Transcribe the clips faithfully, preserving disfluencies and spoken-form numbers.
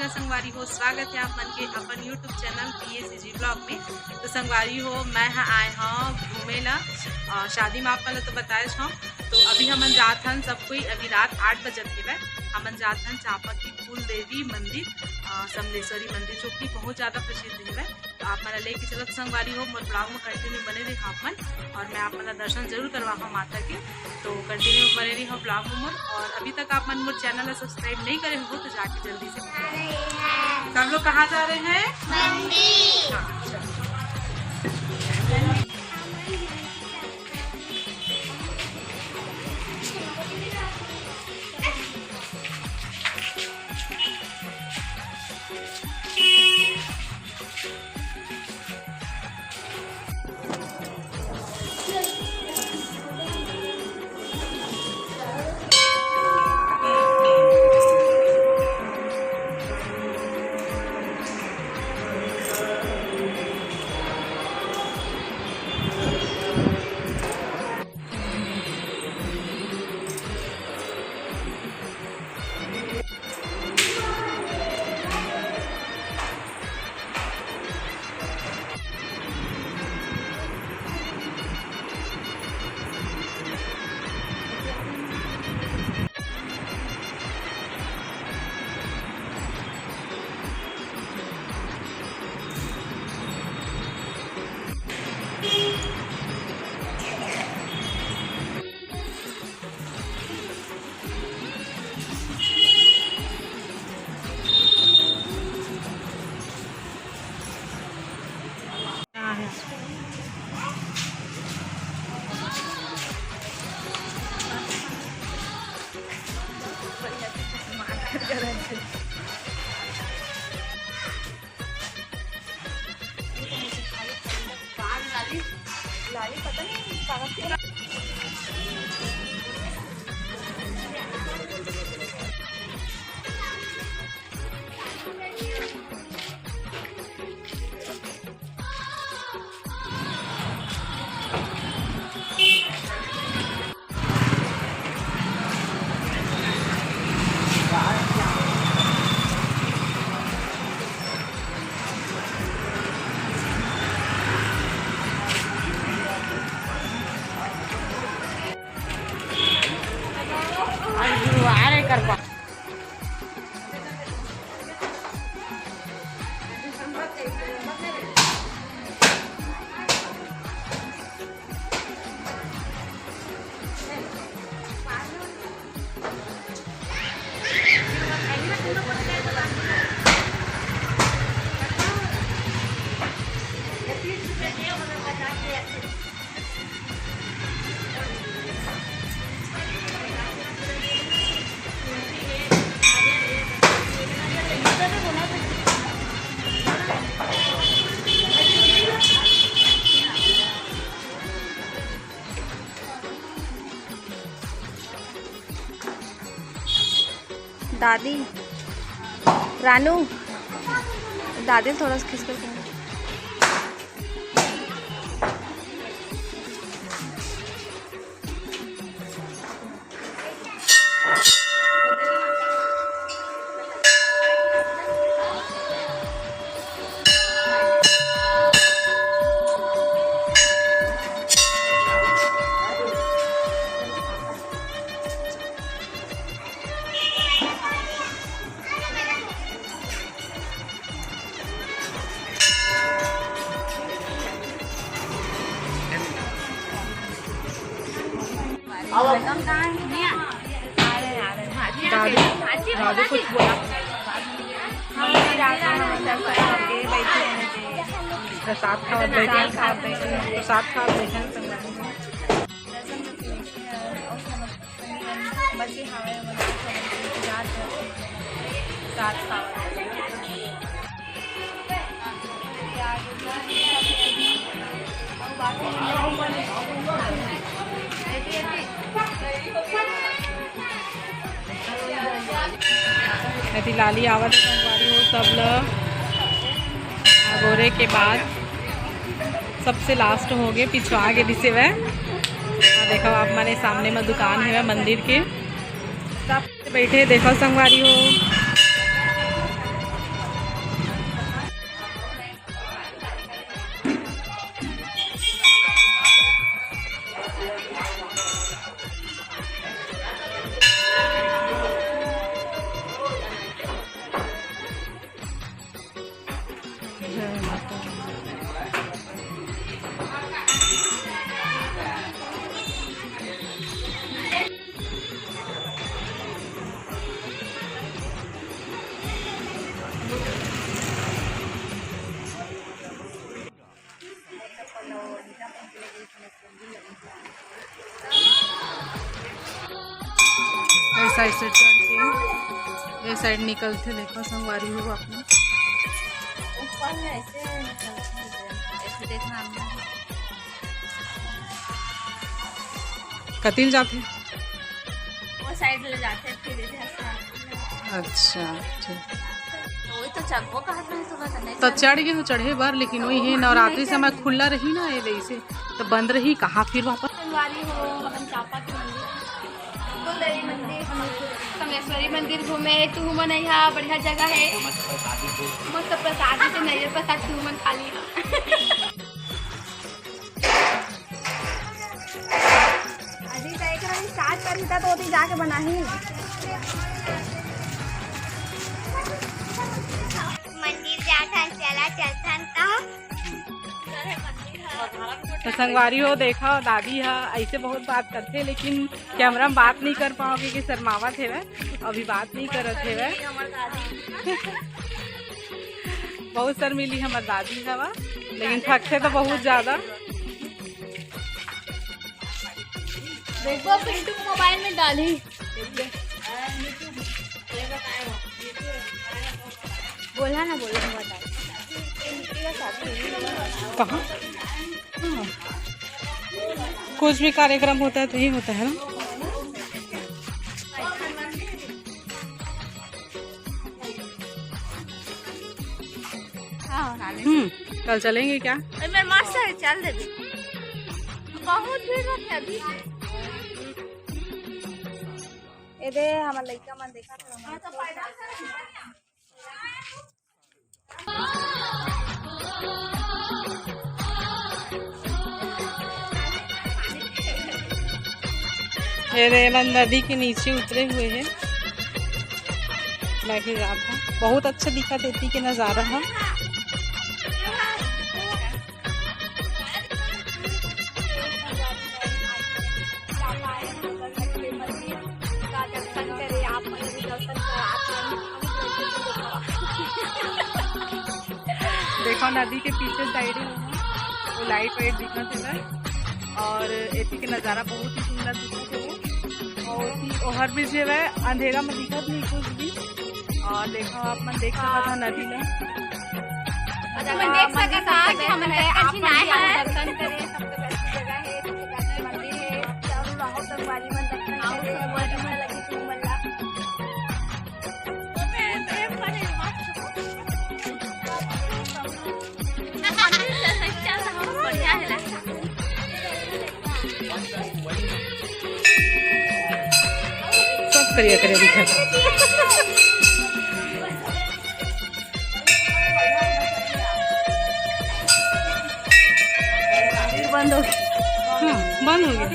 संगवारी हो, स्वागत है आप मन के अपन YouTube चैनल पीएसीजी ब्लॉग में। तो संगवारी हो, मैं ह आए हूँ घूमे ला, अ, शादी में आप मन ला तो बताए हूँ। तो अभी हमन जात हन, सब कोई, अभी रात आठ बजत हेवय। हमन जात हन चांपा के कुल देवी मंदिर, अ, समलेश्वरी मंदिर, जो कि बहुत ज्यादा प्रसिद्ध हेवय। तो आप मन ला लेके चलत संगवारी हो, मोर ब्लॉग में कंटिन्यू बने रही आप मन, और मैं आप मन ला दर्शन जरूर करवाहूँ माता के। तो कंटिन्यू बने रही हो ब्लॉग में मोर, और अभी तक आप मन मोर चैनल ला सब्सक्राइब नहीं करे हो तो जाके जल्दी से करें। सब लोग कहाँ जा रहे हैं? मंदिर। हाँ, चलो। दादी, रानू, दादी ल थोड़ा सा खींच कर करो। दादी, दादी कुछ बोला। प्रसाद खावत बैठे हैं। प्रसाद खावत बैठे हैं। एती लाली आवत हे, संगवारी हो, सब ल अगोरे के बाद सबसे लास्ट हो गे, पिछवा गे दिसे वै। आ देखो आप माने सामने में दुकान हे मंदिर के, सब बैठे देखो संगवारी हो। ऐसे चढ़ के ये साइड निकलथे, देखो संगवारी हो अपना। ऊपर में ऐसे निकलथे, ऐसे देखना अंदर। कतिल जाथे? वो साइड ले जाथे, फिर इधर से आथे। अच्छा, ठीक। वही तो चढ़बो कहत रहे सुबह से, नहीं तो चढ़े। चढ़ गे हो चढ़े बर, लेकिन वही है, नवरात्रि समय खुला रही ना, ये वैसे तो बंद रही, कहाँ फिर वापस। संगवारी हो, अपन चांपा के मंदिर, कुलदेवी मंदिर, कमलेश्वरी मंदिर घूमे। तू मन यहाँ बढ़िया जगह है, मस्त प्रसाद से नैयर प्रसाद तू मन खा लिहा। अभी तो एक रही start करी था तो ओती जाके बनाही। मंदिर जाथन, चला चलथन तो। तो संगवारी हो, देखा दादी हा ऐसे बहुत बात करथे, लेकिन कैमरा में बात नहीं कर पाओगे कि शर्मावत हेवय, अभी बात नहीं करत हेवय। बहुत शर्मीली हमर दादी हवा, लेकिन थकथे तो बहुत ज्यादा। देखो पिंटू मोबाइल में डाली। बोला ना, बोला, बोला। कहाँ? हाँ। कुछ भी कार्यक्रम होता है तो यही होता है ना। हाँ, हाँ, ले। हम्म, कल चलेंगे क्या? अरे, मेरे मस्त है, चल देबे। बहुत भीड़ रहती है अभी। ए दे, हमर लइका मन देखा था, हमर ये रे, मन नदी के नीचे उतरे हुए हैं, मैं भी जात हूँ। बहुत अच्छा दिखत एती के नज़ारा ह। देखो, नदी के पीछे साइड है, वो लाइट वाइट दिखत है, और एती के नज़ारा बहुत ही सुंदर दिखत है। और ओती ओहर भी जे है, अंधेरा में दिखत नहीं कुछ भी। और देखो, आप मन देख सकत हो नदी में। आप मन देख सकत हो कि हमन आप मन भी आए हैं। दर्शन करे, सबसे बेस्ट जगह है, सबसे बेस्ट मंदिर है। सब बहुत संगवारी मन दर्शन करे, संगवारी मन लगी तू मन ला। सब करिया करिया दिखा। बंद हो गया। हाँ, बंद हो गया।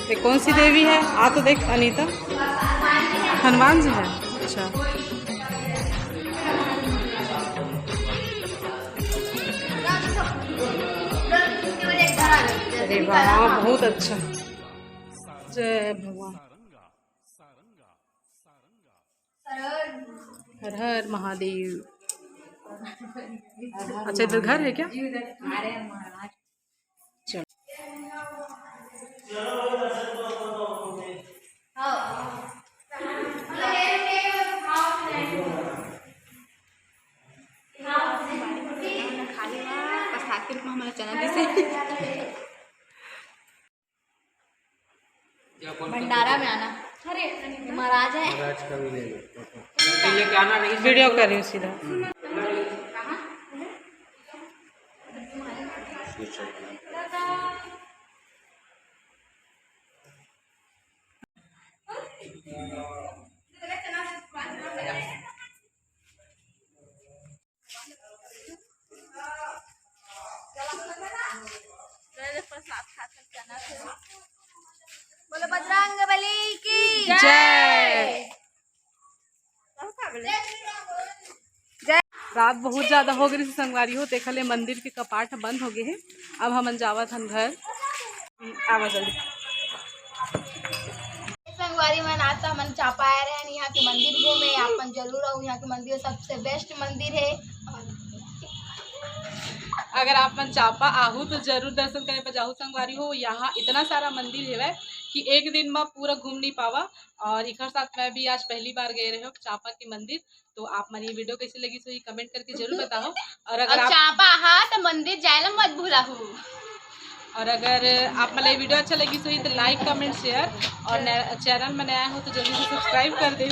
ये कौन सी देवी है? आ तो देख अनीता, हनुमान जी है। अच्छा, अरे वाह, बहुत अच्छा। जय भगवान। हर हर महादेव। अच्छा, इधर घर है क्या? चलो। खाली प्रसाद के रूप में हमारा चना दीस हे। भंडारा में आना। अरे, महाराज है। महाराज का भी ले लो। लेके आना नहीं। वीडियो कर रही हूँ सीधा। बोलो बजरंग बली की जय। जय। रात बहुत ज्यादा हो गई संगवारी हो, तेखर ले मंदिर के कपाट बंद हो गए हैं। अब हमन जावत हन घर। आवा जल्दी। संगवारी मन आज तो हमन चांपा आए रहे हैं, यहाँ के मंदिर घूमे। आप मन जरूर आओ, यहाँ के मंदिर सबसे बेस्ट मंदिर है। अगर आप मन चांपा आहू तो जरूर दर्शन करे पर जाहू संगवारी हो। यहाँ इतना सारा मंदिर हेवय कि एक दिन में पूरा घूम नहीं पावा। और इखर साथ मैं भी आज पहली बार गए रहे हो चांपा के मंदिर। तो आप मन ये वीडियो कैसे लगी सो ये कमेंट करके जरूर बताओ। और अगर और आप चांपा आहा तो मंदिर जाए ला मत भूलाहू। और अगर आप मन ये वीडियो अच्छा लगी सो तो लाइक, कमेंट, शेयर और चैनल में नया हो तो जल्दी से सब्सक्राइब कर दे।